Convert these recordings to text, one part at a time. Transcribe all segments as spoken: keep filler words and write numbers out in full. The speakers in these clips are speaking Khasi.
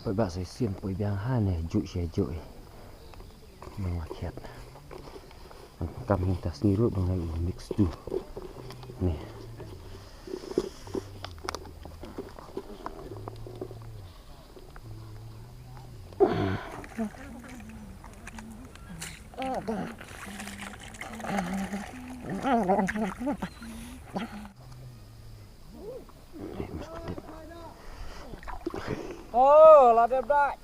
Poi ba sa sien poi biang ha ne ju sha ju. Nang wa khiat. Kam hing ta sngi ruh ba ngai u mix tu. Ne. Oh, la dep dak.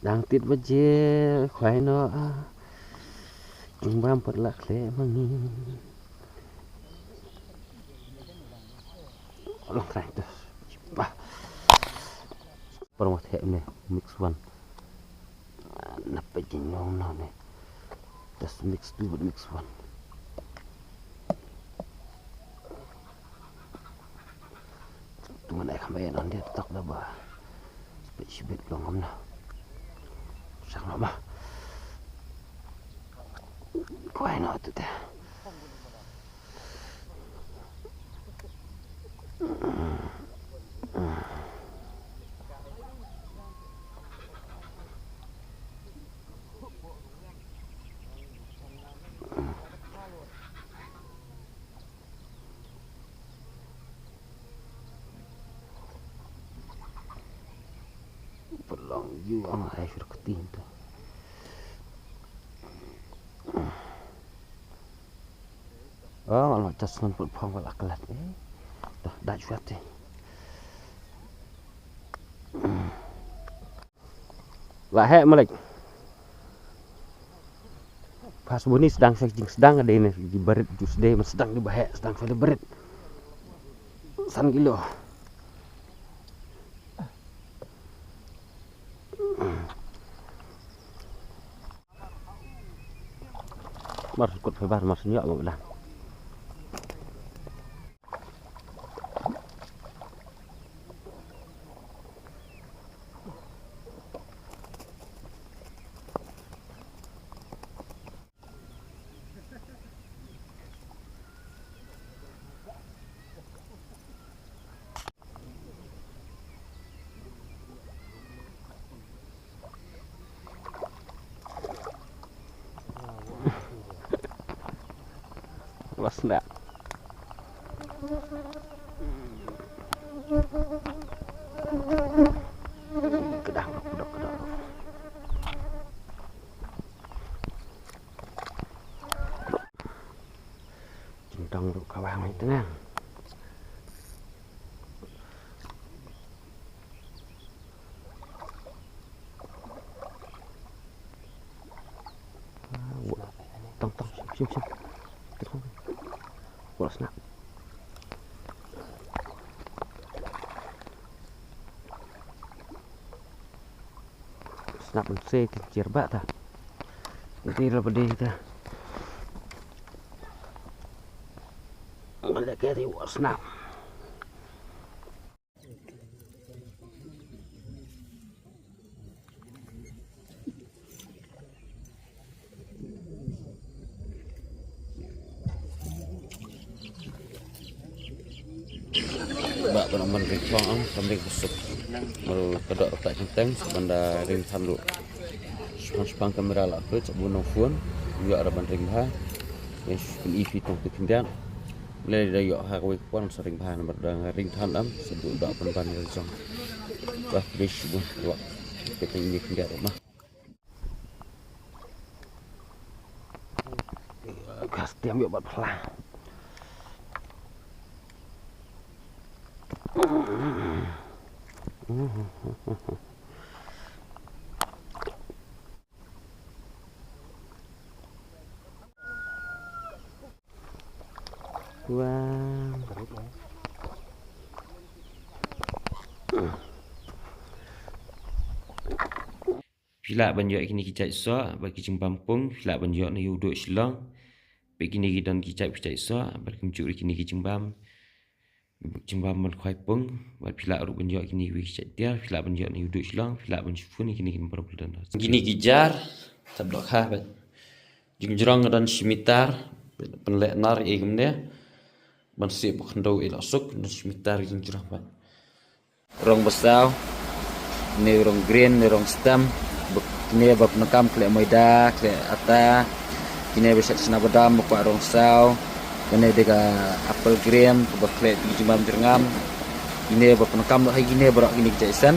Dang tit baje khwai no a. Jingbam pat la khle mangi. Long trai tu. Bah. Permot hek ne mix one. Napa jin long no ne. Just mix two with mix one. Tu mana khamai non dia tok da ba. Spit shibit long ngam na. Sang lo ma. Kwai no tu te. Pynlong ïu ang ai shuh ka tin tu. Oh, ngan ma cas ngan put phong ba la klet. Eh. Dah, dah shuh te. La heh malik. Pas buni sdang sa jing sdang ada ini di barit ju sdei mas sdang di bahek sdang sa di barit. San kilo. Mar kut phebar mar senyok ba lang. Wasna. Kedang, kedok, kedok. Jingtang ruh ka wang i tengah. Tong, tong, sim, sim, sim. Tong. Wala snap. Snap ban se ki jer ba ta. Nti la bade ta. Ngale ke ti wa snap. Ba ka ban ring thong am, kam ring busuk. Baru kedok tak centeng, sebenda ring than lu. Sepang-sepang kamera lah, aku cak bunong phone. Juga ada ban ring bha. Yang susun ipi tong tu kendian. Mulai dari yok ha kawai kuan sa ring bha, nambar dang ring than am, sebut dak pen ban ring song. Bah, beri subuh, wak. Kita ini kendian rumah. Gas tiam ïa bad phla. Wah. Phi lah ban ïoh kine ki jait soh bad ki jingbam pung, phi lah ban ïoh na ïa u duh Shillong. Bad kine ki don ki jait, ki jait soh bad kumjuh ruh kine ki jingbam. Jingbam ban khwai pung, bad phi lah ruh ban ïoh kine kiwei ki jait tiar, phi lah ban ïoh na YouTube Shillong, phi lah ban shu phone ïa kine ki number ba la don. Kine ki jar, tap dohkha bad. Jingjrong ka don shi mitar, pynleh nar ïa kumne. Ban sih ba khyndew ïa la suk, don shi mitar jingjrong bad. Rong ba saw, ne rong green, ne rong stem, ba kine ba pyndonkam khleh maida, khleh ata, kine ba shet chna badam, ba kwah rong saw, kane de ka apple green, ba khleh ki jingbam jyrngam, kine ba pyndonkam, ba hai kine baroh kine ki jait sen.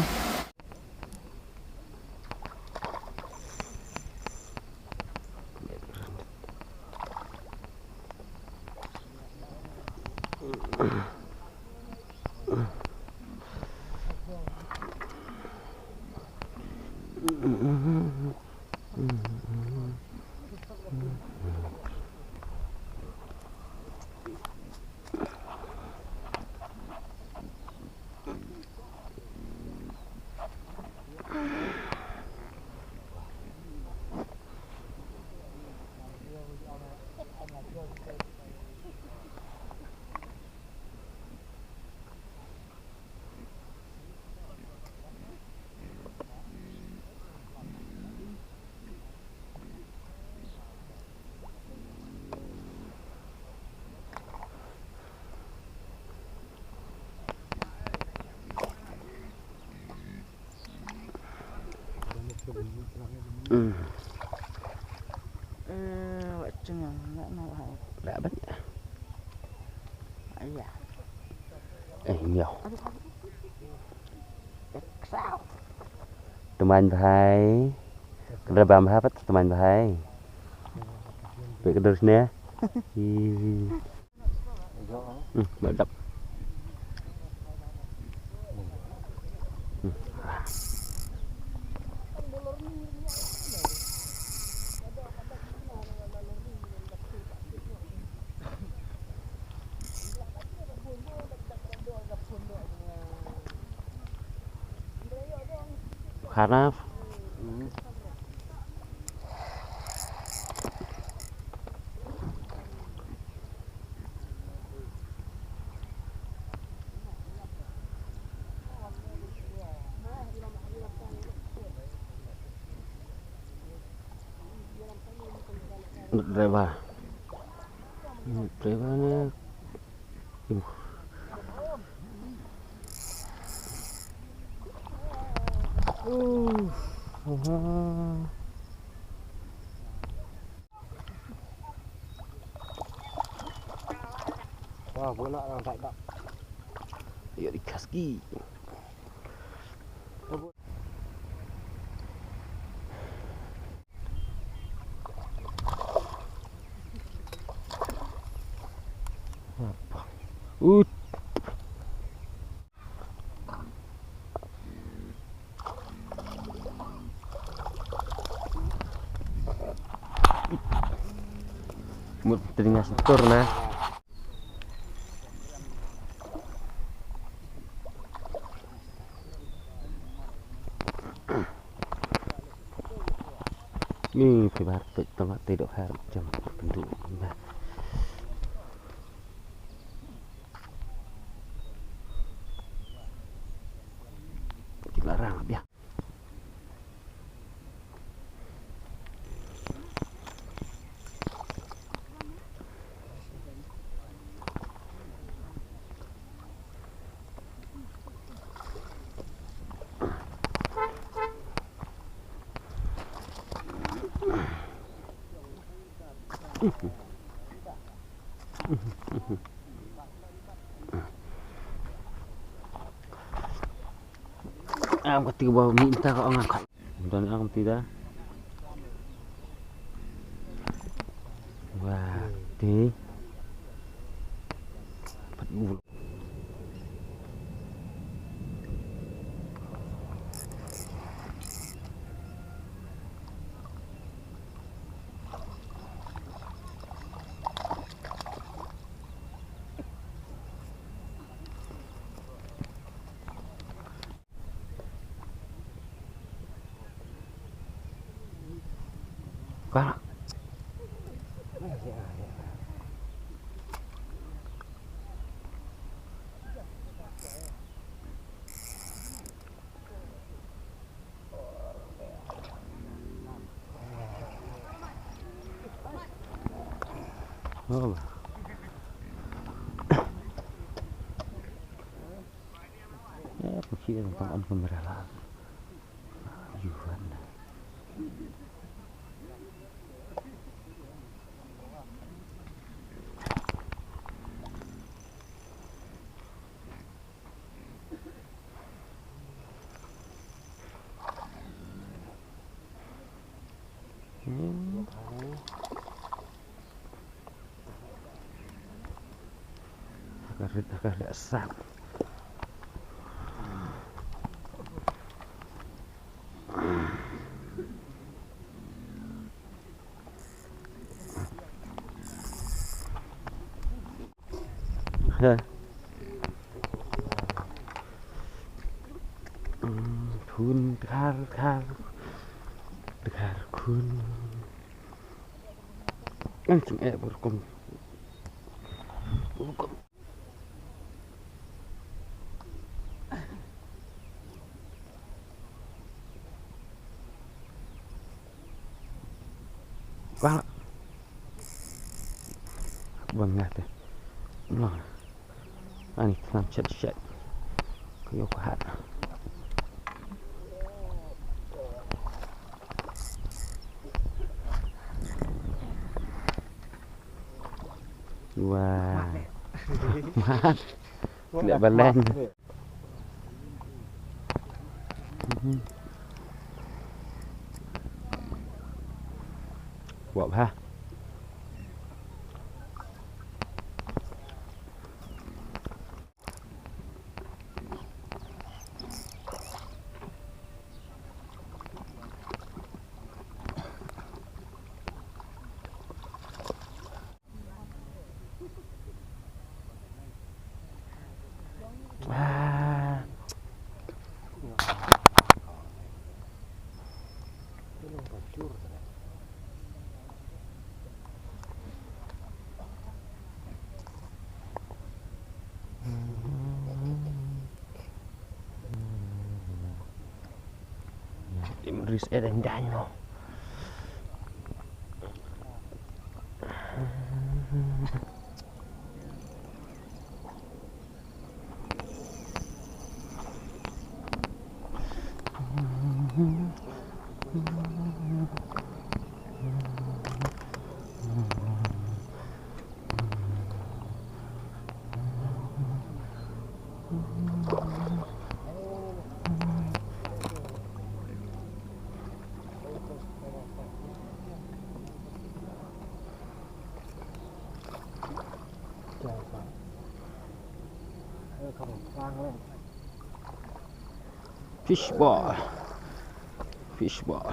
Hmm. Eh, wak ceng, nak, nak, nak. Dah, Abang. Ayah. Eh, iya. Teman bahai. Kedar bam hapat teman bahai. Baik kedar sini. Ih. Hmm, mantap. Hmm. Kharaf. Driver. Driver ni. Wah, bunak orang tak dak. Ayo dikasih. Apa? Ut. Mut teringas tur na. Ni phi bar pek tama te dok har jam pendu. Nah. Kita larang biar. Am ka ti ba mi ta ka ong ka. Don am ti da. Wah, ti. Pat u. Ka. Oh. Ya, phi tang on kamera la. Yuan. Hmm. Ka rit, ka rit sap. Ha. Hmm, khun, dkhar, dkhar. Dkhar khun. Ang sing eh berkom. Berkom. Wah. Bang ngate. Long. Ani tnam chet chet. Ko yo ko hat. Wah. Mat. Leh balen. Wah, ha. Ah. Im ris eden danyo. Fish ball. Fish ball.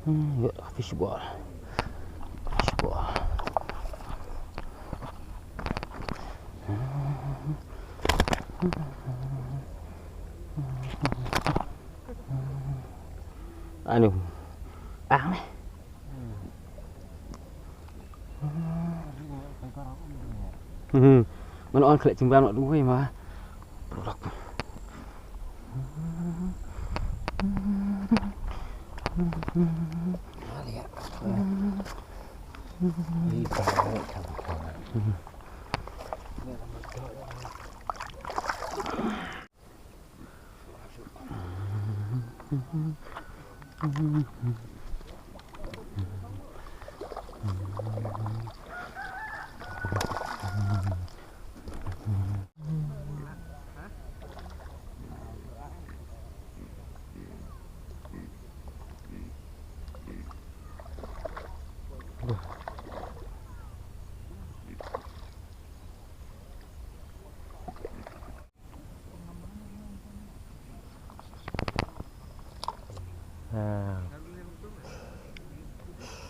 Hmm, ya, fish ball. Fish ball. Anu. Ah, ni. Hmm. Man on khleh jingbam noh duh ma. Produk. Ha.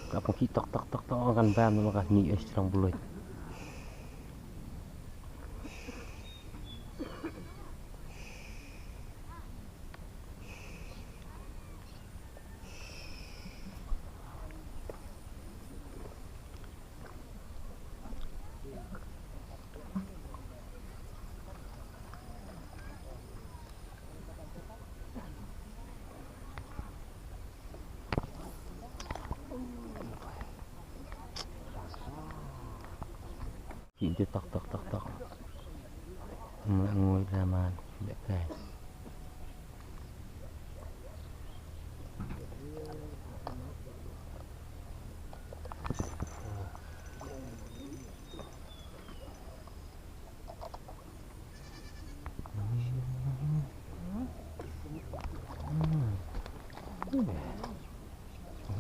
Ka pang ki tok tok tok tok kan bam ka ni es trong bulut. Ki ju tok tok tok tok. Mula ngui da man. Dak kai.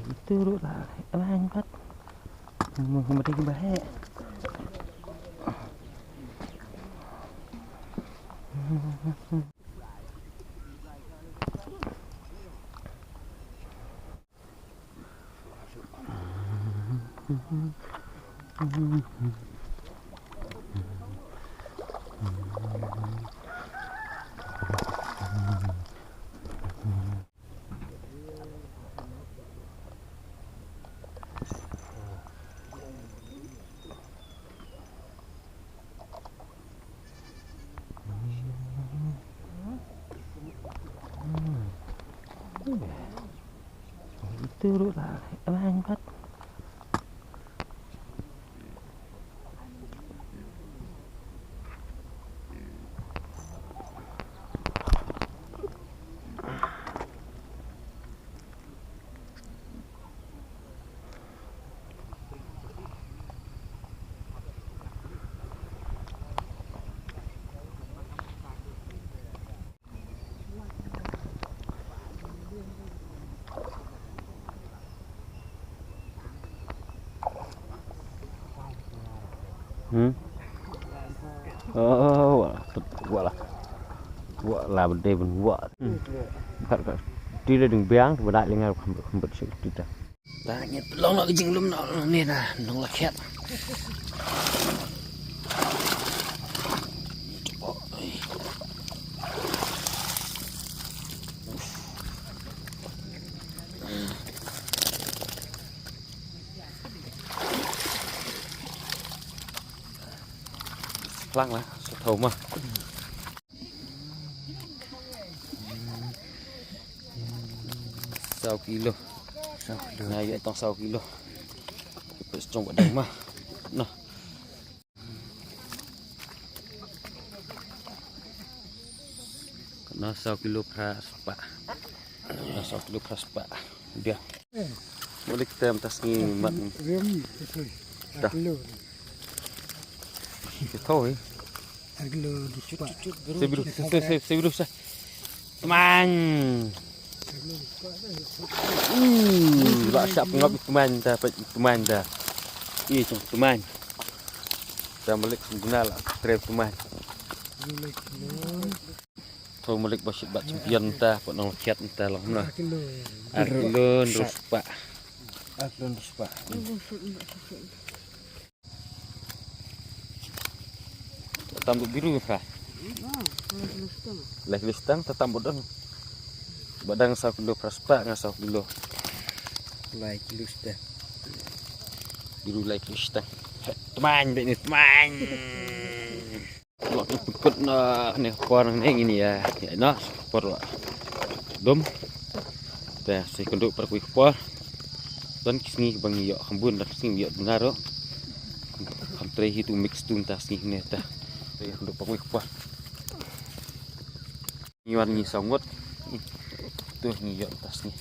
Itu ruh lah. Abang pat. Mau beri bahaya. Itu ruh lah. Abang pat. Hmm. Oh, wah, wah lah. Wah lah, bede ben wah. Hmm. Kat, kat. Ti da ding biang, bada lengar khambet, khambet sik ti da. Ta ngi long la ka jinglum na ne na nong la khet. Klang lah, sa thau ma. Saw kilo. Saw kilo. Nga ïoh tang saw kilo. Pes chong ba dang ma. Noh. Noh saw kilo phra spah. Noh saw kilo phra spah. Dia. Malik tem tas ngi mat. Rim, betul. Dah. Kilo. Kita tahu eh. Ar kilo dua spah. Saya biru, saya, saya, saya biru sah. Teman. Hmm, ba siap ngap teman dah, teman dah. Ih, teman. Dah balik sempurna lah, trep teman. Balik. Tau malik ba shu bat champion ta, pat nang kiat ta long na. Ar kilo. Ar kilo, hynriew spah. Ar kilo, hynriew spah. Tam duk biru ka. Lai kilo stang, ta tam bodon. Ba dang saw kilo phra spah, nga saw kilo. Lai kilo stang. Biru lai kilo stang. Teman, bek ni teman. Lok ni put na ni por ni ngin ïa. Ïa na por wa. Dum. Te si kynduh para kuih por. Don ki sngi ba ngi ïoh kham bun, don ki sngi ïoh bun aro. Kham trei hi tu mix tu ta sngi ni ta. Te kynduh para kuih por. Ngi wan ngi saw ngut. Tu ngi ïoh ta sngi.